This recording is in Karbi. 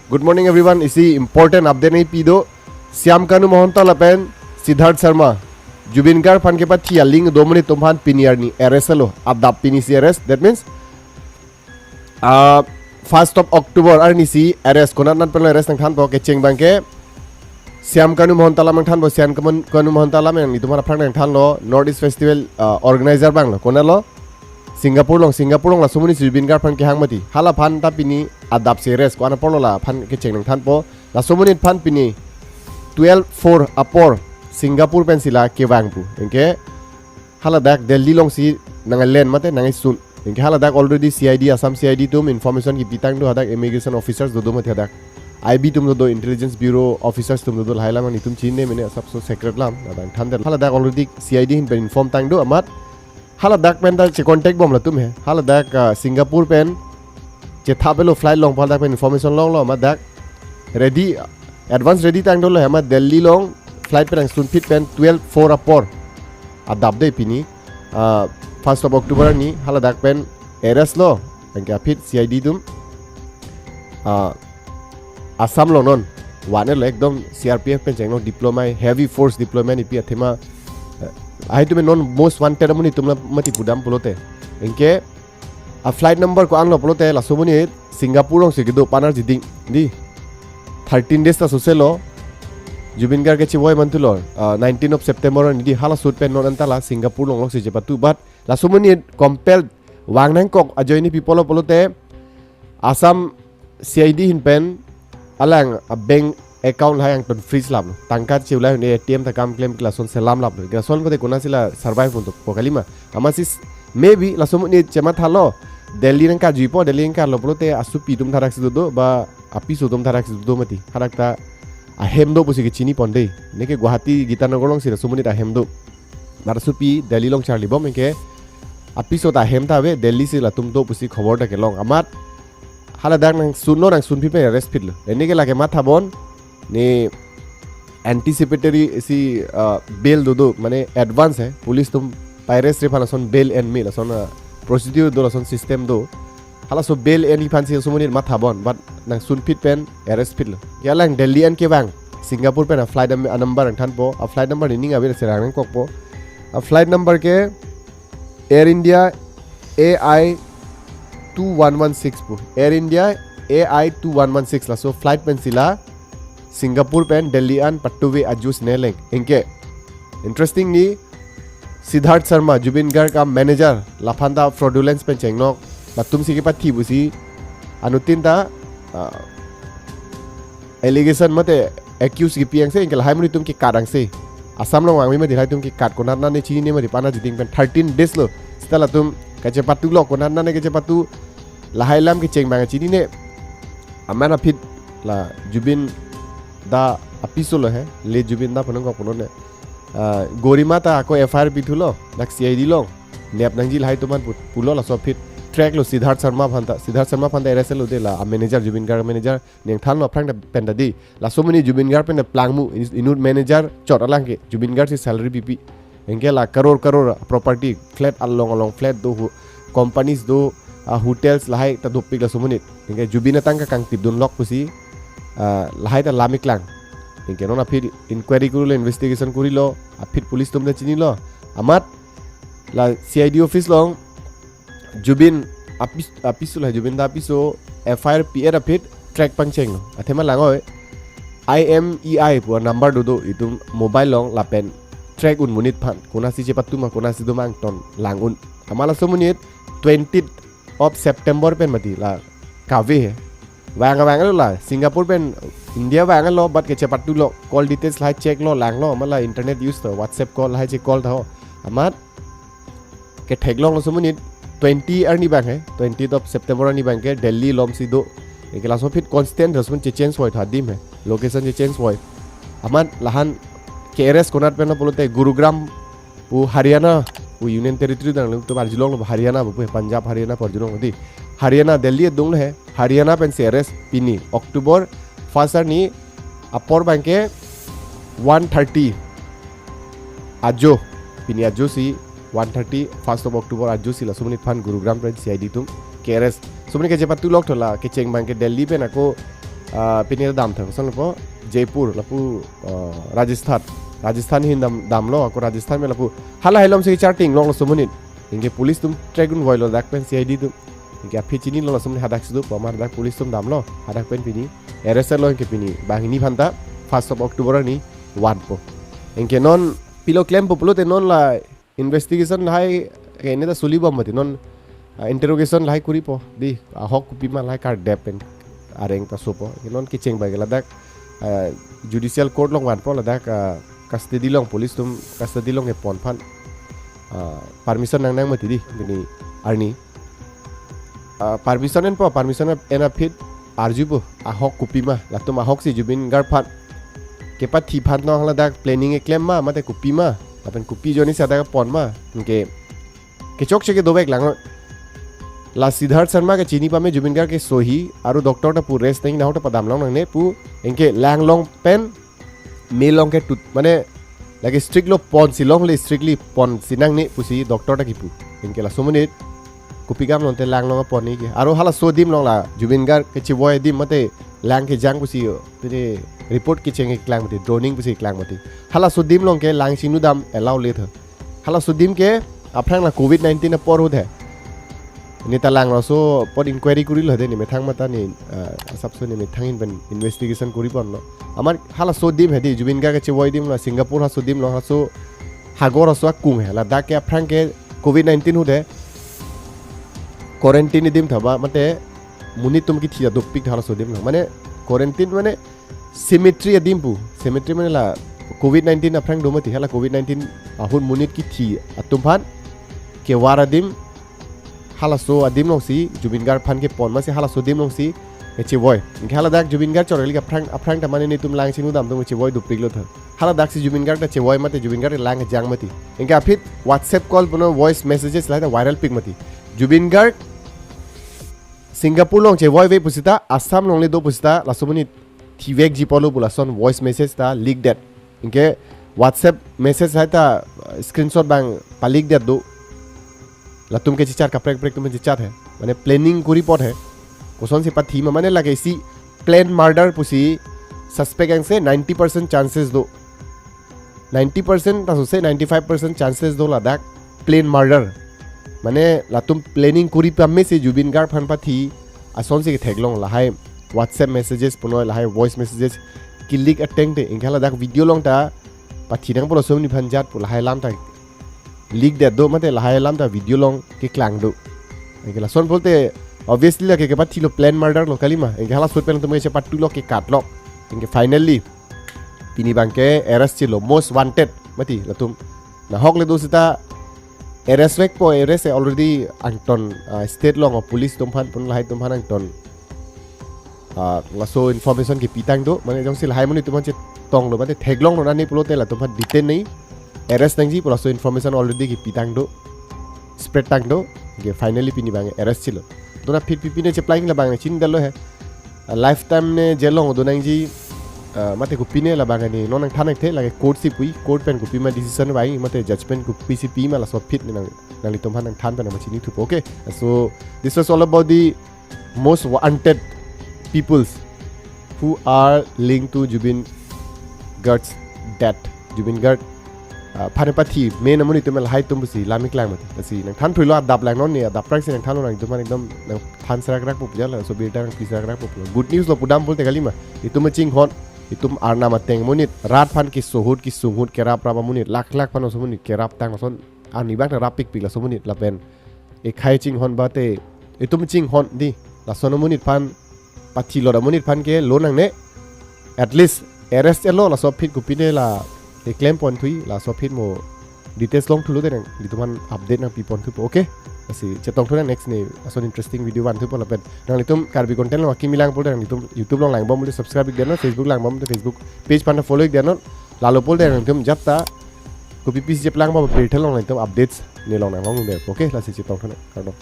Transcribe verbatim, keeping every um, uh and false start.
Good morning everyone. Isi important update nangpi do. Shyam Kanu Mahanta lapen Siddharth Sharma, Zubeen Garg aphan kepathi a-link do amonit atum aphan pini arni arrest lo. Adap pini si arrest. That means, uh, first of October arni si arrest. Konat nat penlo arrest nangthanpo, kecheng abangke Shyam Kanu Mahanta alam nangthanpo. Shyam Kaman-, Kanu Mahanta alam yang itum aphrang nangthanlo, North East Festival, uh, organizer abanglo. Konatlo? Singapore along, Singapore along laso amonit si Zubeen Garg aphan kehang mati. Hala aphan ta pini adap si arrest, ko-an aporlo la aphan kecheng nangthanpo. Laso amonit aphan pini twelve four apor Singapore pensi la kevang pu. Anke haladak Delhi alongsi nanglen mate nangsun. Anke haladak already C I D, Assam C I D atum information kipitang do, hadak immigration officers dodo mati hadak. I B atum dodo, Intelligence Bureau officers atum dodo, lahai alam nangtum chinine mene, asapso secret alam, ladak thandel. Haladak already C I D ahin pen inform tangdo amat. Haladak pen ta che-contact bom latum he. Haladak, ah, Singapore pen chethapelo flight along pu, haladak pen information longlo amat dak ready, advance ready tangdolo he, amat Delhi along flight pen nangsunphit pen twelve four apor adap de pini, ah, first of October arni haladak pen arrest lo. Anke aphi C I D atum, ah, Assam along non vanlo, ekdom C R P F pen chengno deployment, heavy force deployment ipi athema, eh, lahai atum non most wanted amonit atum la mati pudam pulote. Anke a-flight number ko-anlo pulote, laso amonit Singapore alongsi kedo, panar jiding di. Thirteen days ta soselo. Zubeen Garg kechevoi mantulo, ah, nineteen of September arni di, hala ahut pen non anta la Singapore along alongsi chepatu, but laso amonit compelled vang nangkok ajoine pi pulo pulote, Assam C I D ahin pen alang a-bank account lahai angton freeze laplo. Tangka cheulai ahut A T M ta kam klem ke lason selam laplo. Ke lason kote konatsi la survive untukpo kalima. Amat si s-, maybe laso amonit chemathalo, Delhi nangkajuipo, Delhi nangkarlo pulote asupi atum thadaksi dodo, ba apiso atum thadaksi dodo mati. Hadak ta ahem do pusi kechini pon de. Neke Guwahati Gitanagar alongsi laso amonit ahem do. Bar asupi Delhi along charli bom, anke apiso ta ahem ta ave, Delhi si latum do pusi khobor ta kelong. Amat haladak nangsunlo, nangsunphit pen arrest phitlo. Anke lake matha bom, ne anticipatory si, ah, bail dodo, mane advance he. Police atum pa-arrest re aphan lason bail en me, lason, ah, procedure do, lason system do. Halaso bail en aphansi laso amonit matha bom, but nangsunphit pen arrest phitlo. Ke alang Delhi an kevang, Singapore pen a-flight am-, a-number nangthanpo, a-flight number nening ave, serang nangkokpo. A-flight number ke Air India A I two one one six pu. Air India A I two one one six, laso flight pensi la Singapore pen Delhi an patuve ajo si neleng. Anke interestingly, Siddharth Sharma, Zubeen Garg a-manager, laphan ta fraudulence pen chengnok, latumsi kepathi pusi anuttin ta, ah, allegation mate accuse kipi angse, anke lahai amonit atum kekat angse. Assam along vangve mati, lahai atum kekat, konat nane chinine mati, panar jiding pen thirteen days lo. Seta latum kachepatulo, konat nane kachepatu, lahai alam kecheng abang chinine. Amat aphi la Zubeen da apiso lo he, late Zubeen da pu nangkok pulo ne. Ah, Garima ta ako F I R pithulo, dak C I D along. Nep nangji lahai atum aphan pu-, pulo, laso aphi track lo Siddharth Sharma aphan ta. Siddharth Sharma aphan ta arrest lo de, la a-manager, Zubeen Garg manager, nangthanlo aphrang ta pen ta di. Laso amonit Zubeen Garg pen ta plangmu, in-, inut manager chot alang ke, Zubeen Garg si salary pipi. Anke la karor karor property, flat along along flat do, hu-, companies do, ah, hotels lahai ta dopik laso amonit. Anke Zubeen atangka kangtip dunlok pusi, ah, lahai ta lam iklang. Anke non aphi inquiry kurilo, investigation kurilo, aphi police atum ta chinilo. Amat la C I D office along Zubeen apis-, apiso la, Zubeen da apiso F I R pi-et aphi track pangchenglo. Athema lang-oi, I M E I pu a-number dodo itum mobile along, lapen track un amonit aphan. Konatsi chepatu ma, konatsi do ma angton lang un. Amat laso amonit twentieth of September pen mati la kave he. Vang vanglo la, Singapore pen India vanglo, but kachepatulo, call details lahai check lo, langlo, amat la internet use tha, WhatsApp call lahai che-call tha ho. Amat ketheklong laso amonit twenty arni abang he, twentieth of September arni abangke Delhi alomsi do. Anke laso aphi constant laso amonit che-change voi tha adim he, location che-change voi. Amat lahan ke-arrest konat penlo pulote Gurugram pu Haryana pu Union Territory dang lo, to arjulonglo Haryana pu he, Punjab Haryana pu arjulonglo di. Haryana, Delhi adung lo he, Haryana pensi arrest pini October first arni apor abangke one thirty ajo, pini ajo si one thirty, first of October ajo si laso amonit aphan Gurugram pen C I D atum ke-arrest. Laso amonit kachepatulok tho, la kecheng abangke Delhi pen ako Ah, pini damtha koson lapu Jaipur lapu, ah, Rajasthan. Rajasthan ahin dam, damlo, ako Rajasthan pen lapu hala helom si charting long laso amonit. Anke police atum track un voilo dak pen C I D atum. Anke aphi chinilo laso amonit hadaksi do pu amat dak police atum damlo. Hadak pen pini arrest lo anke pini banghini aphanta first of October arni vanpo. Anke non pilo klempo pulote non la investigation lahai ke ne ta solibom mati non, ah, interrogation lahai kuripo dei, ahok kopima lahai kardep pen areng pasopo. Non kecheng bai ke ladak, ah, judicial court along vanpo ladak, ah, custody along police atum custody along kepon aphan, ah, permission nangnang mati dei pini arni. Ah, permission enpo, permission en aphi arjupo ahok kopima, latum ahok si Zubeen Garg aphan kepathi aphan non ladak planning keklem ma mate kopima, lapen kopi ajoine si hadak pon ma. Anke kechokche ke dovek lang. La Siddharth Sharma kechini pame Zubeen Garg ke sohi, aru doctor ta pu rest nangji, nahok ta padam long nangne pu. Anke lang along pen me along ketut, mane lake strict lo, ponsi longle strictly ponsi nangne pusi doctor ta kipu. Anke laso amonit kopi kam lote lang along pon ni ke. Aru halaso adim along la Zubeen Garg kechevoi adim mate lang kejang pusi pini report kecheng keklang mati, droning pusi keklang mati. Halaso adim along ke lang chingnu dam allow le tha. Halaso adim ke aphrang la covid nineteen apor ahut he. Ne ta lang laso apot inquiry kurilo dei, ne methang mate ne, ah, asapso ne methang ahin pen investigation kuri ponlo. Amat halaso adim he dei, Zubeen Garg kechevoi adim la Singapore halaso adim along, halaso hagor halaso akung he. Ladak ke aphrang ke covid nineteen ahut he. Quarantine adim tha ba mate monit atum kithi ta dopik tha halaso adim along. Mane quarantine mane cemetery adim pu. Cemetery mane la covid nineteen aphrang do mati, hala covid nineteen ahut monit kithi atum aphan kevar adim, halaso adim alongsi Zubeen Garg aphan kepon masi halaso adim alongsi kechevoi. Anke haladak Zubeen Garg chorkali aphrang, aphrang ta mane netum lang chingnu dam atum kechevoi dopiklo tha. Haladak si Zubeen Garg ta chevoi mate Zubeen Garg lang kejang mati. Anke aphi WhatsApp call puno voice messages lahai ta viral pik mati. Zubeen Garg Singapore along chevoive pusita, Assam along le do pusita, laso amonit thivekji pulo pu lason voice message ta leak det. Anke WhatsApp message lahai ta, uh, screenshot abang pa-leak det do. Latum kechechar kaprek kaprek atum kechechar he. Mane planning kuri apot he. Kosonsi pathi ma, mane lake isi plan murder pusi suspect angse ninety percent chances do. Ninety percent ta sose ninety-five percent chances do ladak plan murder. Mane latum planning kuri pame si Zubeen Garg aphan pathi asonsi ketheklong, lahai WhatsApp messages punoi lahai voice messages ke-leak ateng te. Anke ladak video along ta pathi nangpo laso amonit aphan jat pu lahai alam ta leak det do mate lahai alam ta video along keklang do. Anke lason pulote obviously lake kepathilo plan murder lo kalima. Anke halaso ahut pen latum kechepatulo, kekatlo. Anke finally pini abangke arrest chilo, most wanted mati latum. Nahok le do sita arrest vekpo, arrest already angton, ah, state along police atum aphan pun lahai atum aphan angton, ah, laso information kepitang do, mane jongsi lahai amonit atum aphan chetonglo mate theklonglo nani pulote latum aphan detain nangji, arrest nangji pu laso information already kepitang do, spread tang do. Anke finally pini abang arrest chilo. Dona phit pipi ne cheplangji labang ne chinidetlo he. Ah, lifetime ne jail along do nangji, ah, mate kopi ne labang ne non nangthan nangthe, lake court si pu, court pen kopima decision vai mate judgment kopisi pima laso aphi ne nang, nanglitum aphan nangthan pen nangpachini thupo. Okay, so this was all about the most wanted peoples who are linked to Zubeen Garg's death. Zubeen Garg, ah, aphan pathi main amonit atum lahai atum pusi lam keklang mati. Lasi nangthan thuilo, adap lang non ne, adap aphrangsi nangthanlo, nangtum aphan ekdom nangthan serak rak popular, laso abirta nangpi serak rak popular. Good news lo pudam pulote kalima. Itum chinghon, itum arnam ateng amonit, rat aphan keso ahut, kesung ahut, kerap rap amonit, lakh lakh aphan oso amonit kerap tang ason, arni abang ta rap pikpik laso amonit lapen ekhai chinghon bate itum chinghon dei, lason amonit aphan, pathilot amonit aphan ke lo nangne, at least arrest elo, laso aphi kopi ne la keklem ponthui, laso aphi mo details longthulo te nanglitum aphan update nangpi ponthupo. Okay, lasi chetongthu nang next ne ason interesting video vanthupo lapen nanglitum Karbi content along akimi lang pulote nanglitum YouTube along langbom pulote subscribe ik det non, Facebook langbom pulote Facebook page aphan follow ik det non, lalo pulote nanglitum jat ta kopi pisi cheplangpo pirthe along nanglitum updates ne long nanglong dei. Okay, lasi chetongthu nang, kardom.